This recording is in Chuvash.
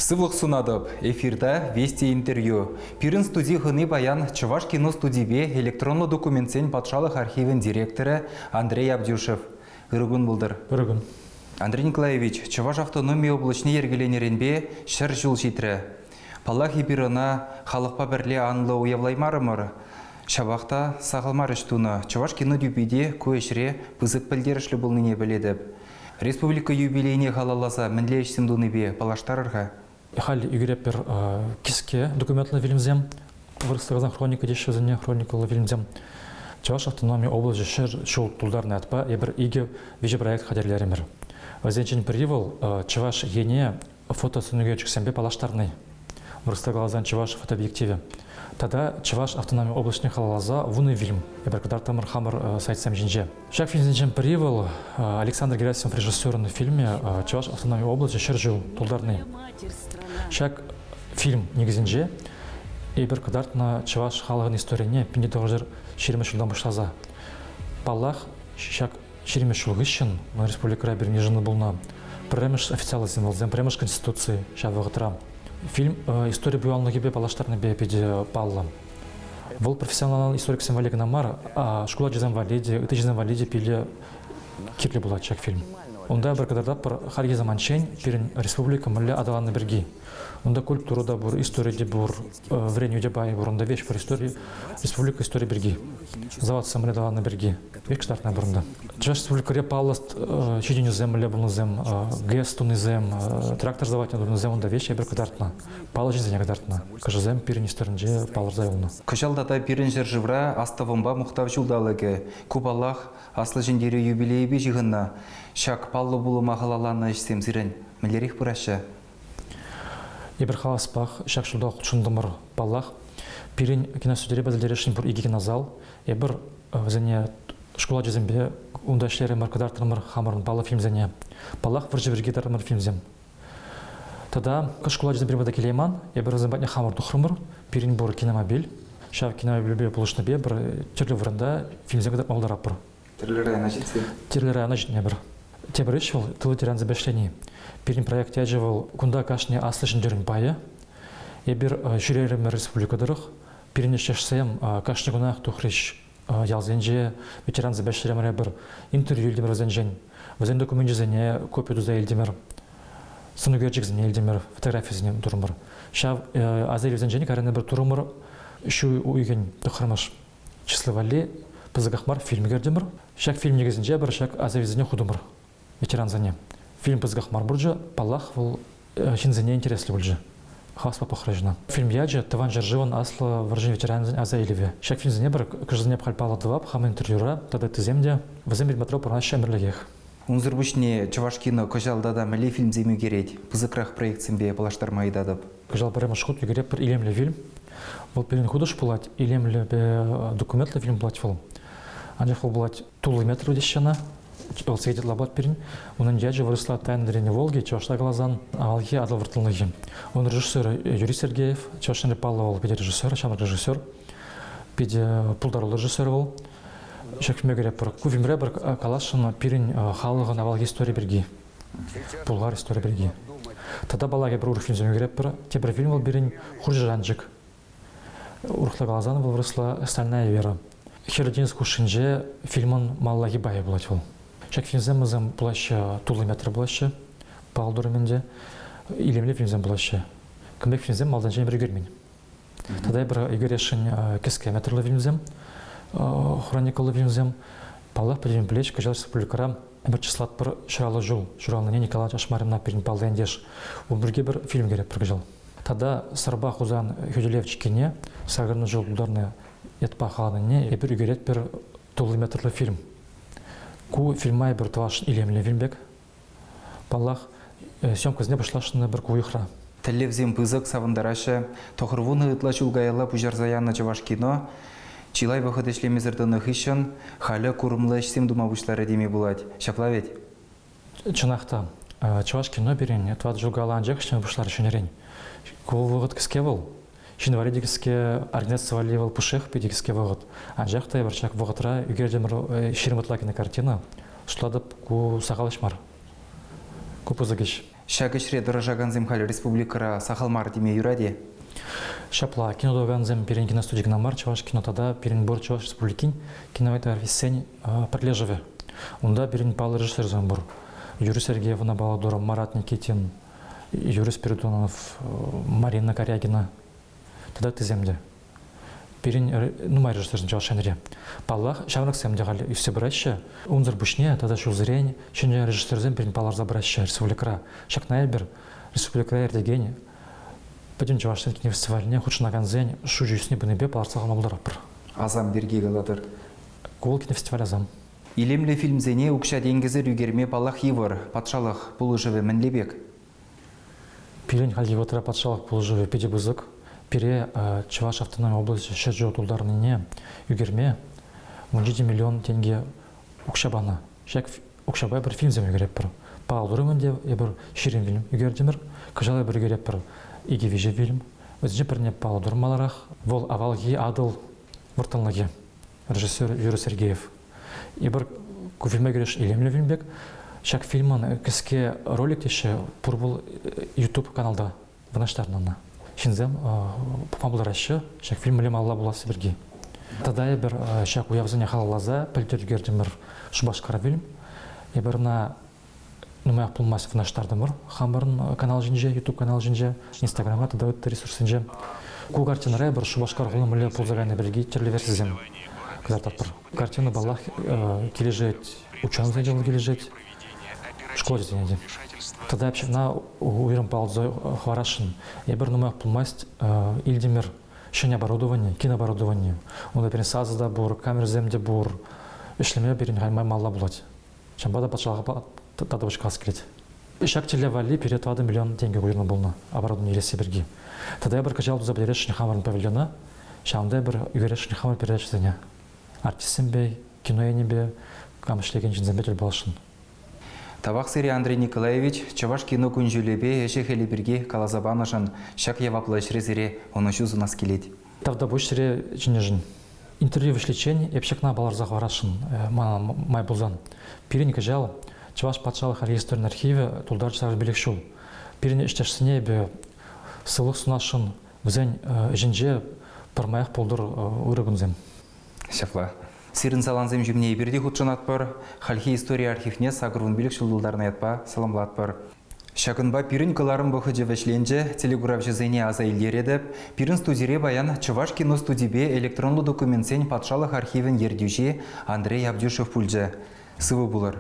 Сывлӑх сунатӑп. Эфирта Вести интервью. Пирӗн студи хӑни паян Чӑваш кино студипе электронлӑ документсен патшалӑх архивӗн директорӗ Андрей Абдюшев. Ырӑ кун пултӑр. Ырӑ кун. Андрей Николаевич, Чӑваш автономи облаҫне йӗркеленӗренпе 100 ҫул ҫитрӗ. Паллах, эпир ӑна халӑхпа пӗрле анлӑ уявлаймарӑмӑр. Ҫапах та сахал мар ӗҫ тунӑ. Чӑваш кино тӳпи те ку ӗҫре пысӑк пӗлтерӗшлӗ пулнине пӗлетӗп. Республика юбилейне халалласа мӗнле ӗҫсем тунипе паллаштарӑр-ха? Халь ӳкеретпӗр кӗске документлӑ фильмсем, вырӑсла хроника теҫҫӗ вӗсене, хроникӑллӑ фильмсем. Чӑваш автономи облаҫӗ 100 ҫул тултарнӑ ятпа эпир икӗ виҫӗ проект хатӗрлерӗмӗр. Вӗсенчен пӗри вӑл Чӑваш Ене фотосӑнӳкерчӗксемпе паллаштарни. Вырӑсла каласан чӑваш фотообъективӗ. Тата Чӑваш автономи облаҫне халалласа вунӑ фильм эпир кӑтартрӑмӑр хамӑр сайтсем ҫинче. Ҫак фильмсенчен пӗри вӑл Александр Герасимов режиссерӑн фильмӗ Чӑваш автономи облаҫӗ 100 ҫул тултарни. Ҫак фильм никӗсӗнче эпир кӑтартнӑ чӑваш халӑхӗн историне 1920 ҫултан пуҫласа. Паллах, ҫак 20 ҫул хыҫҫӑн республикӑра пирӗн йышӑну пулнӑ пӗрремӗш официаллӑ символсем, пӗрремӗш конституци ҫав вӑхӑтра. Фильм истори пуянлӑхӗпе паллаштарнипе питӗ паллӑ. Вӑл профессионал историксем валли кӑна мар, шкул ачисем валли те, ытти ҫынсем валли те питӗ кирлӗ пулать ҫак фильм. Унта пӗр кӑтартатпӑр хальхи самантчен пирӗн республика мӗнле аталаннӑ пирки. Унта культура та пур, истори те пур, вӗренӳ те пайӗ пур. Унта веҫ пур истори, республика истори пирки. Заводсем мӗнле аталаннӑ пирки. Пек кӑтартнӑ пур унта. Чӑваш Республикӑри паллӑ ҫитӗнӳсем мӗнле пулнисем, ГЭС тунисем, трактор заводне тунисем унта веҫ эпир кӑтартнӑ. Паллӑ ҫынсене кӑтартнӑ. Кӑшӑсем пирӗн историнче палӑрса юлнӑ. Кӑҫал тата пирӗн ҫӗршывра Астӑвӑмпа мухтав ҫулталӑкӗ. Ку, паллах, Аслӑ Ҫӗнтерӳ юбилейӗпе ҫыхӑннӑ. Ҫак паллӑ пулӑма халалланӑ ӗҫсем сирӗн мӗнлерех пыраҫҫӗ? Эпир хаваспах ҫак ҫулта хутшӑнтӑмӑр, паллах. Пирӗн киностудире пӗлтересшӗн пур икӗ кинозал. Эпир вӗсене шкул ачисемпе унта ӗҫлерӗмӗр, кӑтартрӑмӑр хамӑрӑн паллӑ фильмсене. Паллах, вӑрҫӑ пирки кӑтартрӑмӑр фильмсем. Тата шкул ачисем пирӗн пата килейман, эпир вӗсем патне хамӑр тухрӑмӑр. Пирӗн пур киномобиль. Ҫав киномобильпе пулӑшнипе пӗр тӗрлӗ вырӑнта фильмсем кӑтартма пултаратпӑр. Тӗрлӗ района ҫитсе? Тӗрлӗ района ҫитнӗ эпир. Тепӗр ӗҫ вӑл тыл ветерансемпе ӗҫлени. Пирӗн проект ячӗ вӑл кунта кашни аслӑ ҫӗнтерӳн пайӗ. Эпир ҫӳрерӗмӗр республика тӑрӑх. Пирӗн ӗҫтешсем кашни кунах тухрӗҫ ялсенче ветерансемпе ӗҫлерӗмӗр эпир, интервью илтӗмӗр вӗсенчен. Вӗсен докуменчӗсене копи туса илтӗмӗр, сӑнӳкерчӗксене илтӗмӗр, фотографисене турӑмӑр. Ҫав аса илӳсенчен кайран эпир турӑмӑр ҫу уйӑхӗн тӑххӑрмӗш числа валли пысӑках мар фильм ӳкертӗмӗр. Ҫак фильм никӗсӗнче эпир ҫак аса илӳсене хутӑмӑр ветерансене. Фильм пысӑках мар пулчӗ, паллах, вӑл ҫынсене интереслӗ пулчӗ. Хаваспа пӑхрӗҫ ӑна. Фильм ячӗ Тӑван ҫӗршывӑн Аслӑ вӑрҫин ветеранӗсен аса илӗвӗ. Ҫак фильмсене пӗр кӗшӗсене халь паллӑ тӑвап, хам интервьюра тата ыттисем те. Вӗсем пирӗн пурӑнаҫҫӗ ӗмӗрлӗхех. Унсӑр пуҫне Чӑвашкино кӑҫал тата мӗнле фильмсем ӳкерет? Пысӑкрах проектсемпе паллаштарма ыйтатӑп. Кӑҫал пӗрремӗш хут ӳкеретпӗр илемлӗ фильм. Вӑл пирӗн хутӑш пулать, илемлӗ документлӑ фильм пулать вӑл. Анчах вӑл пулать тулли метр теҫҫӗ ӑна. Вӑл сехет ытла пулать пирӗн. Унӑн ячӗ вырӑсла «Тайна древней Волги», чӑвашла каласан «Авалхи Атӑл вӑрттӑнлӑхӗ». Ун режиссерӗ Юрий Сергеев, Чӑваш Енре паллӑ вӑл питӗ режиссер, ҫамрӑк режиссер. Питӗ пултаруллӑ режиссер вӑл. Ҫак фильме кӗретпӗр. Ку фильмре пӗр каласшӑн пирӗн халӑхӑн авалхи истори пирки, пулхар истори пирки. Тата паллах эпир урӑх фильмсем ӳкеретпӗр. Тепӗр фильм вӑл пирӗн «Хурҫӑ Урӑхла каласан вӑл вырӑсла «Стальная вера». Хӗрлӗ тинӗс хушшинче фильмӑн малаллахи пайӗ пулать вӑл. Ҫак фильмсем вӗсем пулаҫҫӗ, тулли метр пулаҫҫӗ, паллӑ турӑм ӗнтӗ. Илемлӗ фильмсем пулаҫҫӗ. Кун пек фильмсем малтанчен эпир ӳкермен. Тата эпир ӳкересшӗн кӗске метрлӑ фильмсем, хроникӑллӑ фильмсем. Паллах, пӗтӗм плеч кӑҫал республикӑра пӗр чыслатпӑр ҫураллӑ ҫул ҫуралнине Николай Ашмарина пирӗн паллӑ ентеш. Ун пирки пӗр фильм кӗретпӗр кӑҫал. Тата Сӑрпа Хусан хӳтӗлев чиккине сакӑрмӗш ҫул тултарнӑ ятпа халанине эпир ӳкеретпӗр тулли метрлӑ фильм. Ку фильма эпир тӑваш илемлӗ фильм пек. Паллах, съемкӑсене пуҫласшӑн пӗр ку уйӑхра. Тӗллевсем пысӑк, савӑнтараҫҫӗ. 90 ытла ҫул каялла пуҫарса янӑ чӑваш кино чылай вӑхӑт ӗҫлемесӗр тӑнӑ хыҫҫӑн халӗ курӑмлӑ ӗҫсем тума пуҫларӗ теме пулать. Ҫапла вӗт? Чӑнах та, чӑваш кино пирӗн тӑватӑ ҫул каялла анчах ӗҫлеме пуҫларӗ ҫӗнӗрен. Ку вӑхӑт кӗске вӑл. Ҫын валли те кӗске, организаци валли вӑл пушшех питӗ кӗске вӑхӑт. Анчах та эпир ҫак вӑхӑтра ӳкертӗмӗр 20 ытла кинокартина. Шутлатӑп, ку сахал ӗҫ мар. Ку пысӑк ӗҫ. Ҫак ӗҫре тӑрӑшакансем халь республикӑра сахал мар теме юрать-и? Ҫапла, кино тӑвакансем пирӗн киностуди кӑна мар, Чӑваш кино тата пирӗн пур Чӑваш Республикин кинематографистсен пӗрлешӗвӗ. Унта пирӗн паллӑ режиссерсем пур. Юрий Сергеевна Баладура, Марат Никитин, Юрий Спиридонов, Марина Корягина тата ыттисем те. Пирӗн нумай режиссерсем Чӑваш Енре. Паллах, ҫамрӑксем те халь ӳссе пыраҫҫӗ. Унсӑр пуҫне тата ҫулсерен ҫӗнӗ режиссерсем пирӗн палӑрса пыраҫҫӗ республикӑра. Ҫакна эпир республикӑра иртекен Пӗтӗм чӑвашсен кинофестивальне хутшӑнакансен шучӗ ӳсни пынипе палӑртса хӑварма пултаратпӑр. Асам пирки калатӑр. Ку кинофестиваль асам. Илемлӗ фильмсене укҫа-тенкӗсӗр ӳкерме паллах йывӑр. Патшалӑх пулӑшӑвӗ мӗнле пек? Пирӗн хальхи вӑхӑтра патшалӑх пулӑшӑвӗ питӗ пысӑк. Пире Чӑваш автономи облаҫӗ ҫӗршыв тултарнине ӳкерме 17 миллион тенкӗ укҫа панӑ. Ҫак укҫапа эпир фильмсем ӳкеретпӗр. Паллӑ турӑм ӗнтӗ, эпир 20 фильм ӳкертӗмӗр. Кӑҫал эпир ӳкеретпӗр икӗ-виҫӗ фильм. Вӗсенче пӗрне паллӑ турӑм маларах. Вӑл авалхи Атӑл вӑрттӑнлӑхӗ. Режиссер Юрий Сергеев. Эпир ку фильма кӗреш илемлӗ фильм пек. Ҫак фильмӑн кӗске ролик теҫҫӗ пур вӑл YouTube каналта вырнаҫтарнӑ ӑна. Ҫынсем пӑхма пултараҫҫӗ ҫак фильм мӗнле малалла пуласси пирки. Тата эпир ҫак уявсене халалласа пӗлтӗр ӳкертӗмӗр Шупашкар фильм. Эпир ӑна нумаях пулмасть вырнаҫтартӑмӑр хамӑрӑн канал ҫинче, YouTube канал ҫинче, Инстаграмра тата ытти ресурссенче. Ку картинӑра эпир Шупашкар хули мӗнле пулса кайнӑ пирки тӗрлӗ версисем кӑтартатпӑр. Картина, паллах, килӗшет, ученӑйсене те килӗшет, школ ачисене те. Тата ҫакна уйрӑм палӑртса хӑварасшӑн. Эпир нумаях пулмасть илтӗмӗр ҫӗнӗ оборудовани, кинооборудовани. Унта пирӗн сасӑ та пур, камерӑсем те пур. Ӗҫлеме пирӗн халь малла пулать. Ҫавӑнпа та патшалӑха татӑвӑч калас килет. Ҫак тӗллев валли пире 4 миллион тенкӗ уйӑрнӑ пулнӑ оборудовани илесси пирки. Тата эпир кӑҫал туса пӗтересшӗн хамӑрӑн павильона, ҫавӑнта эпир ӳкересшӗн хамӑр передачӑсене. Артистсемпе, кино енӗпе, кам ӗҫлекен ҫынсемпе тӗл пуласшӑн. Тавах сире, Андрей Николаевич, чӑваш кино кун-ҫулӗпе ӗҫӗ-хӗлӗ пирки каласа панӑшӑн ҫак яваплӑ ӗҫре сире ӑнӑҫу сунас килет. Тавтапуҫ сире чӗннӗшӗн. Интервью вӗҫличчен эп ҫакна палӑрса хӑварасшӑн мана май пулсан. Пирӗн кӑҫал Чӑваш патшалӑх регистрӗн архивӗ тултарчӗ 85 ҫул. Пирӗн ӗҫтешсене эпӗ сывлӑх сунасшӑн. Вӗсен ӗҫӗнче пӗрмаях пултӑр ырӑ кунсем. Ҫапла. Сирӗн салансем ҫумне эпир те хутшӑнатпӑр. Хальхи истори архивне 85 ҫул тултарнӑ ятпа саламлатпӑр. Ҫакӑнпа пирӗн кӑларӑм вӑхӑчӗ вӗҫленчӗ. Телекуравҫӑсене аса илтеретӗп. Пирӗн студире паян Чӑваш кино студипе электронлӑ документсен патшалӑх архивӗн ертӳҫи Андрей Абдюшев пулчӗ. Сывӑ пулӑр!